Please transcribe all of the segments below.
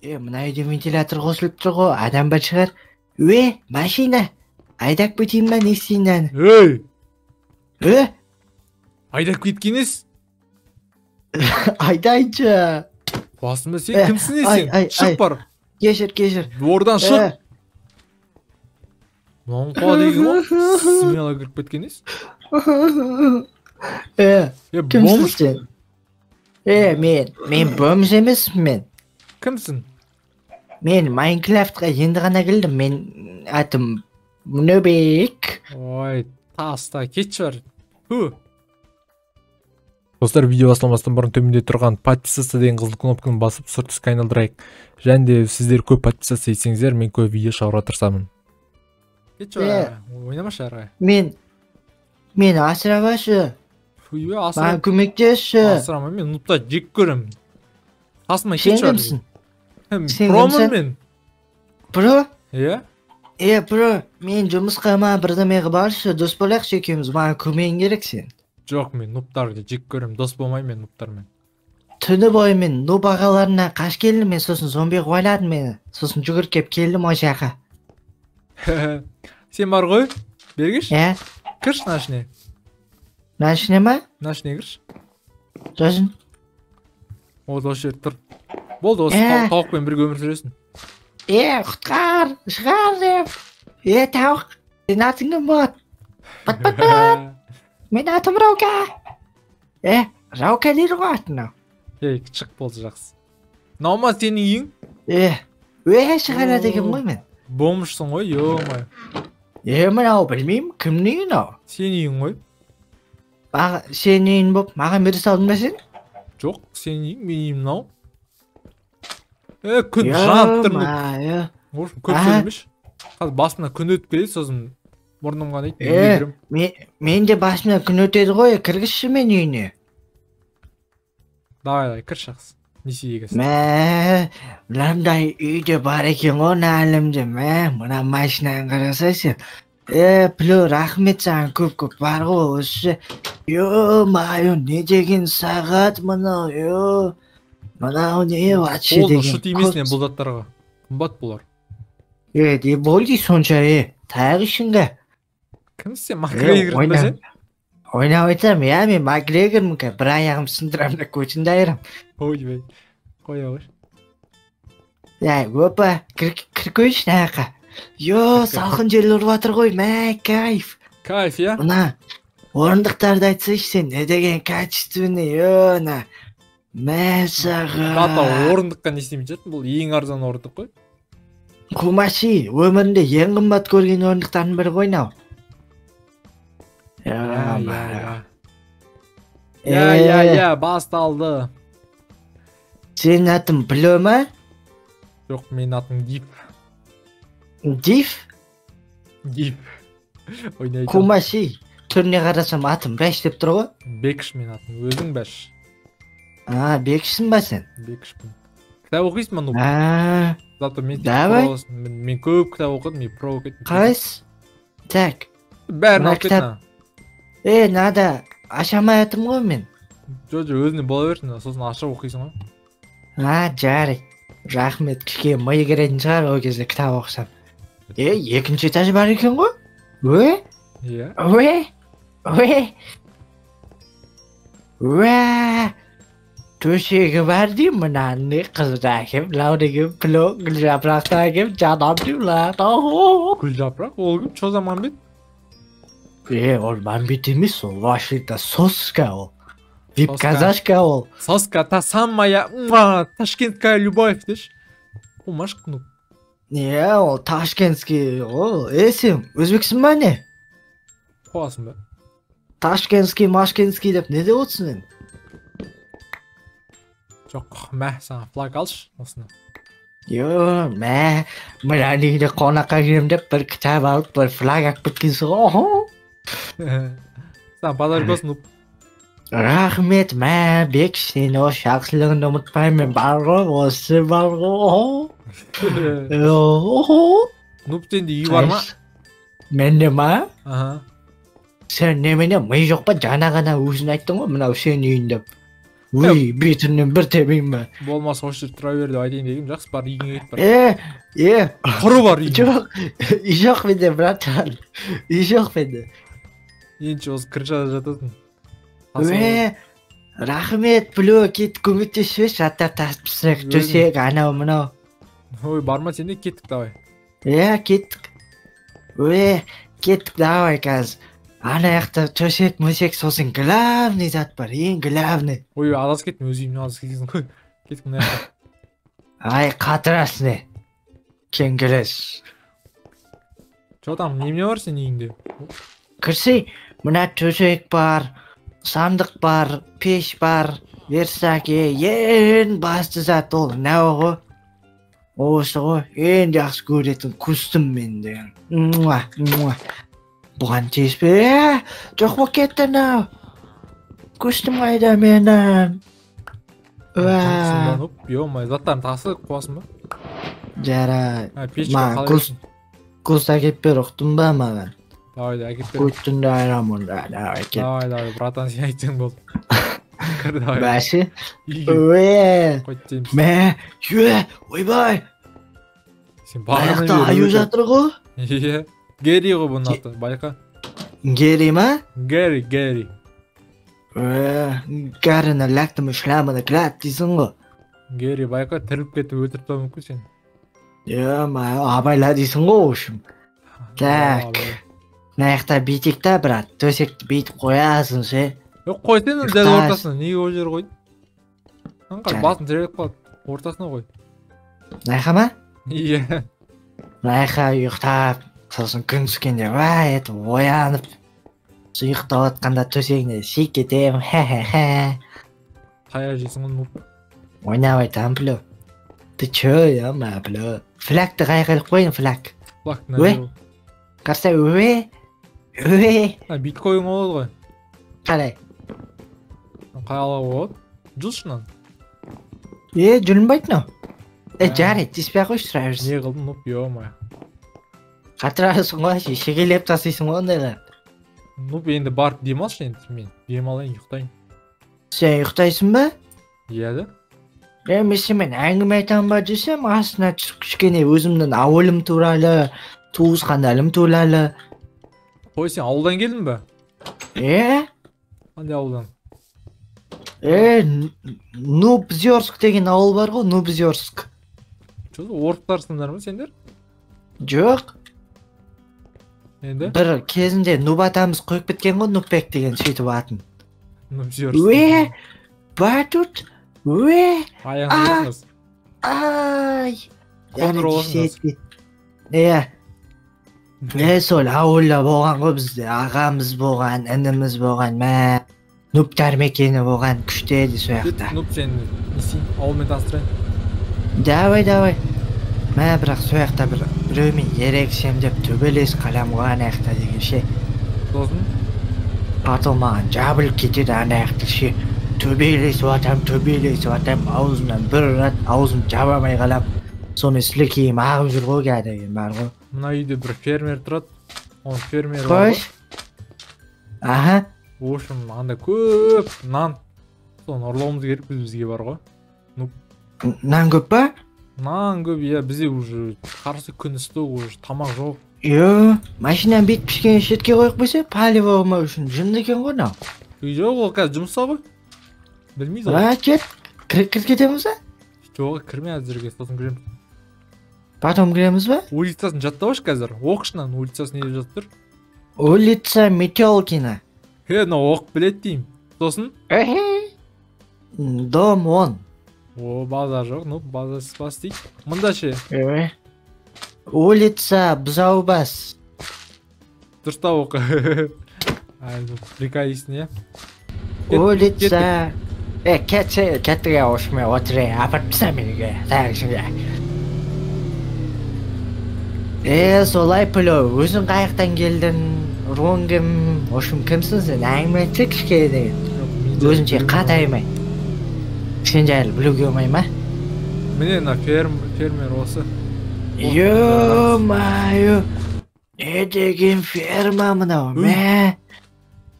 Мына үйде вентилятор қосылып тұр ғой, адам бар шығар. Е, машина. Айдап кетейін ба, не істейін әні? Ей! Е? Айдап кеткен ес? Айдайыншы. Қуасың ба сен? Кімсің не сен? Шық бар. Кешір, кешір. Двордан шық. Мынауың қуа деген ғой. Смело кіріп кеткен ес? Кімсің сен? Мен бомж емеспін мен. Кімсің? Мен Майнкрафтқа енді ғана келдім. Мен атым Нөбек. Ой, таста, кетші бар. Ху. Достар, видео басталмастан бұрын төменде тұрған подписаться деген қызыл кнопканы басып, сұр түске айналдырайық. Және де сіздер көп подписаться етсеңіздер, мен көп видео шығаруға тырысамын. Кетші бар, ойнамашы әрі. Мен асырабашы. Маған көмектесші. Асырама, мен нупта жек көремін. Қасыма кетші бар. Сен кімсің? Промын мен. Про? Иә. Бро, мен жұмысқа ма бірдемеге баршы, дос болайықшы екеуміз, маған көмегің керек сен. Жоқ, мен нубтарды жек көремін, дос болмаймын мен нубтармен. Түні бойы мен нуб ағаларына қаш келдім, мен сосын зомби қуаладым мені. Сосын жүгіріп кеп келдім ол жаққа. Сен бар ғой, бергіш? Иә. Кірші мына ішіне. Мына ішіне ма? Мына ішіне кірші. Сосын? Болды, осы жерде тұр. Болды, осы тауықпен бірге өмір сүресің. Құтқар, шығар деп. Тауық, сен атың кім болады? Пат-пат-пат. Мен атым Раука. Раука дейді ғой атын ау. Шық болды, жақсы. Мынау ма сенің үйің? Шығарады екен ғой мен. Бомжсың ғой, ё-моё. Мынау білмеймін, кімнің үйі мынау? Сенің үйің ғой. Сенің үйің болып, маған бере салдың ба сен? Жоқ, сенің үйің, менің үйім мынау. Күн жанып тұр. Көп сөйлемеші. Қазір басымнан күн өтіп кетеді, сосын мұрным қанайды, үйге кіремін. Мен де басымнан күн өтеді ғой, кіргізші мен үйіне. Давай, давай, кір жақсы. Несие егесің. Мә, мынандай үйде бар екен ғой әлемде, мә, мына машинаны қарасай сен. Плю, рахмет саған көп-көп бар ғой осы. Ё-моё, не деген сағат мынау, ё. Мынау не вообще деген. Ол ұшы тимесін бұл заттарға. Қымбат бұлар. Не болды сонша, таяқ ішінге. Кімсің сен, Макгрегор ба сен? Ойнап айтамын, иә, мен Макгрегормын, бір аяғым сындырамын да көтімді айырамын. Ойбай, қоя қойшы. Опа, кір қойшы мына жаққа. Йо, салқын жел ұрып жатыр ғой, мә, кайф. Кайф, иә? Мына орындықтарды айтсайшы сен, не деген качественный, ё, мына. Мә саған. Тата, орындыққа не істемей жатырсың? Бұл ең арзан орындық қой. Кумаши, өмірінде ең қымбат көрген орындықтардың бірі ғой мынау. Я, басталды. Сенің атың Блө ма? Жоқ, менің атым Диф. Диф? Диф. Ойнайды. Кумаши, түріне қарасам атым Бәш деп тұр ғой. Бекіш менің атым, өзің Бәш. Бекішсің ба сен? Бекішпін. Кітап оқисың ба, нуб? Зато мен давай. Мен көп кітап оқыдым, мен про оқып кеттім. Қайсы? Так. Бәрін алып кет. Надо, аша алмай жатырмын ғой мен. Жоқ, өзіне бола берсін, сосын ашып оқисың ғой. Жарайды. Рахмет, кішкене ми кіретін шығар ол кезде кітап оқысам. Екінші этаж бар екен ғой? Иә. Уә! Төсегі бар деймін, мынаны қызды әкем, мынау деген піло, гүл жапырақты әкем, жанам деймін. Гүл жапырақ? Ол кім? Чо за Мамбет? Ол Мамбет емес, ол вообще-то соска ол. Вип казашка ол. Соска, та самая, ташкентская любовь деші. Қумаш кнуп. Ол ташкентский, ол. Сен өзбексің ба не? Қуасың ба? Ташкентский, машкентский деп не деп отырсың енді? Жоқ, мә, саған флаг алшы осыны. Йо, мә, мына үйіне қонаққа келемін деп бір кітап алып, бір флаг алып кеткенсің ғой. Саған подарок болсын, нуб. Рахмет, мә, Бек, сен осы жақсылығыңды ұмытпаймын, мен бар ғой, осы бар ғой. Нуб, сенде үй бар ма? Менде ма? Аха. Сен немене, ми жоқ па, жаңа ғана өзің айттың ғой, мынау сенің үйің деп. Ой, бетімнен бір тебейін ба? Болмаса осы жерде тұра бер деп айтайын дегенмін. Жақсы, бар үйіңе кет бар. Құры бар үйіңе. Жоқ, үй жоқ менде, братан. Үй жоқ менде. Енді осы крышада жатасың. Рахмет, білу, кет көмектесіп жіберші, заттар тасып тастайық, төсек, анау мынау. Ой, барма сен де, кеттік давай. Иә, кеттік. Кеттік давай қазір. Ана жақта төсек, мөсек, сосын главный зат бар, ең главный. Ой, адасып кеттім, өз үйімнен адасып кеткенсің ғой. Кеттік мына жаққа. Ай, қатырасың не. Кеңгірес. Чо там, немене бар сенің үйіңде? Кірсей, мына төсек бар, сандық бар, пеш бар, верстак, ең басты зат ол мынау ғой. Осы ғой, ең жақсы көретін кустым мен деген. Муа, муа. Бұған тиіспе, жоқ болып кетті мынау. Кустым қайда менің? Ё-моё, заттарын тасы қуасың ба? Жарай. Маған куст әкеп бер, ұқтың ба маған? Давай, әкеп бер. Көттіңді айырам онда, давай кет. Давай, давай, братан, сен айтсаң болды. Кір, давай. Бәші? Өе! Мә, ойбай! Сен бағана Аяқта аю жатыр ғой? Иә. Герри ғой бұның аты, байқа. Герри ма? Герри, Герри. Гаррина ләктім шламына клад дейсің ғой. Герри, байқа, тіріліп кетіп өлтіріп тастауы мүмкін сені. Е, абайла дейсің ғой, в общем. Так. Мына жақта бүйтейік та, брат, төсекті бүйтіп қоясың ше. Жоқ, қойсаң дәл ортасына, неге ол жер қойдың? Аңқар, басын тіреліп қалады, ортасына қой. Мына жаққа ма? Иә. Мына жаққа ұйықтап, сосын күн түскенде уа етіп оянып, ұйықтап жатқанда төсегіне сиіп кетемін, хе-хе-хе. Таяқ жейсің ғой, нуб. Ойнап айтамын, бля. Ты чё, ё-моё, бля. Флагты қайға іліп қойдың, флаг? Флаг мына. Қараса, өе. Өе. Бүйтіп қоюың болады ғой. Қалай? Қалай алуға болады? Жұлшы мынаны. Жұлынбайды мынау. Жарайды, тиіспей ақ қойшы, тұра берсін. Не қылдың, нуб, ё-моё. Қатырасың ғой, шегелеп тастайсың ғой ондайларды. Нуб, енді барып демалшы енді, мен демалайын, ұйықтайын. Сен ұйықтайсың ба? Иә да. Мен сенімен әңгіме айтамын ба десем, астына түсіп кішкене өзімнің ауылым туралы, туысқандарым туралы. Қой, сен ауылдан келдің бе? Е? Қандай ауылдан? Нубзерск деген ауыл бар ғой, Нубзерск. Чё, орыстарсыңдар ма сендер? Жоқ. Енді? Бір кезінде нуб атамыз қойып кеткен ғой, Нуббек деген сөйтіп атын. Нубзерск. Өе, батут, өе. Аяғын. Ай. Қоңыр боласың. Е. Сол ауылда болған ғой бізде, ағамыз болған, ініміз болған, мә, нубтар мекені болған, күшті еді сол жақта. Нуб, сен не істейін, ауылмен таныстырайын. Давай, давай. Мә, бірақ сол жақта бір біреумен ерегісем деп төбелес қалам ғой ана жақта деген ше. Сосын? Потом маған жабылып кетеді ана жақта ше. Төбелесіп атам, төбелесіп атам, аузымнан бір ұрады, аузым жаба алмай қалам. Сонымен сілекейім ағып жүр ғой кәдімгі бар ғой. Мына үйде бір фермер тұрады. Оның фермері бар ғой. Аха. В общем, анда көп нан. Соны ұрлауымыз керек бізге бар ғой. Нан көп па? Нан көп, иә, бізде уже қарсы күн ыстық, уже тамақ жоқ. Йо, машинаны бүйтіп кішкене шетке қойып қойса, палево алмау үшін жынды екен ғой мынау. Жоқ, ол қазір жұмыста ғой. Білмейді ғой. А, кет, кіріп кетеміз ба? Жоқ, кірме әзірге, сосын кіреміз. Потом кіреміз ба? Улицасын жаттап қазір. Оқышынан улицасын не деп жазып тұр? Улица Метелкина. Мынау оқып біледі деймін. Сосын? Дом он. О, базар жоқ, ну базарсыз бас дейді. Мында ше? Улица Бұзаубас. Дұрыстап оқы. Ай, приколистің, иә? Улица... Кеттіге осымен отырайын, апарып таста мені үйге. Солай, Пүлі, өзің қаяқтан келдің, руың кім, в общем, кімсің сен, әңгіме айтшы кішкене деген. Өзінше қатаймай. Сен жайлы білуге болмай ма? Міне мына фермер осы. Ё-моё, не деген ферма мынау, мә?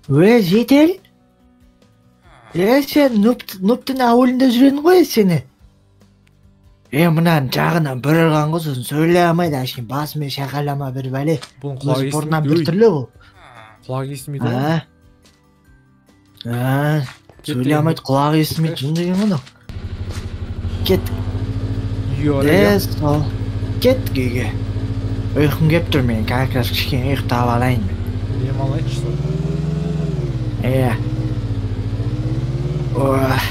Өй, жедел? Е, сен нубтың ауылында жүретін ғой сені. Е, мынаның жағынан бір ұрған ғой, сосын сөйлей алмайды, әшейін басымен шақалама бір бәле. Бұның құлағы Өзі бұрыннан естімейді. бір Өй, түрлі бұл. құлағы естімейді ғой. А? А, Кет сөйлей деген. алмайды, құлағы естімейді, жын деген ғой мынау. Кеттік. Үйге барайық. Е, сол. Кеттік үйге. Ұйқым келіп тұр мен, как раз кішкене ұйықтап алайын мен. Демалайыншы сол. Иә. Ой,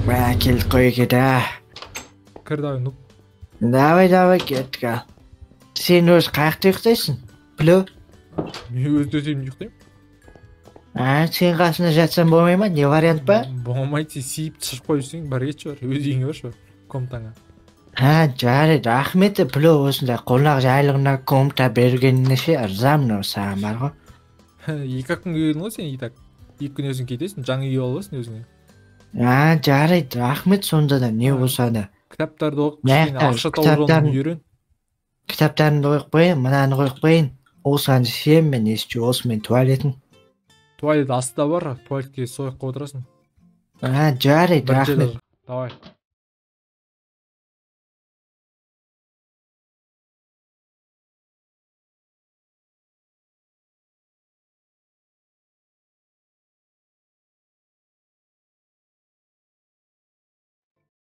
мә, келдік қой үйге да. Кір давай, нуб. Давай, давай, кеттік ал. Сен өзі қай жақта ұйықтайсың? Плю? Мен өз төсегімде ұйықтаймын. А, сен қасында жатсам болмай ма? Не вариант па? Болмайды, сен сиіп шығып қойып жүрсең, бар, кетші, бар. Өз үйіңе баршы, бар. Комнатаңа. А, жарайды, рахмет, Плю, осындай қонақ жайлығына комната бергеніне ше, ырзамын саған бар ғой. 2 ақ күнге келдің ғой сен и так. 2 күн өзің кетесің, жаңа үй алып аласың өзіңе. А, жарайды, рахмет сонда да, не болса да. Кітаптарды оқып, Мә, кішкене ақша табу жолын үйрен. Кітаптарымды қойып қояйын, мынаны қойып қояйын. Осыған ішемін мен, если осымен туалетін. Туалет астында бар, туалетке сол жаққа отырасың. А, жарайды, Бірінші рахмет. этаж. Давай.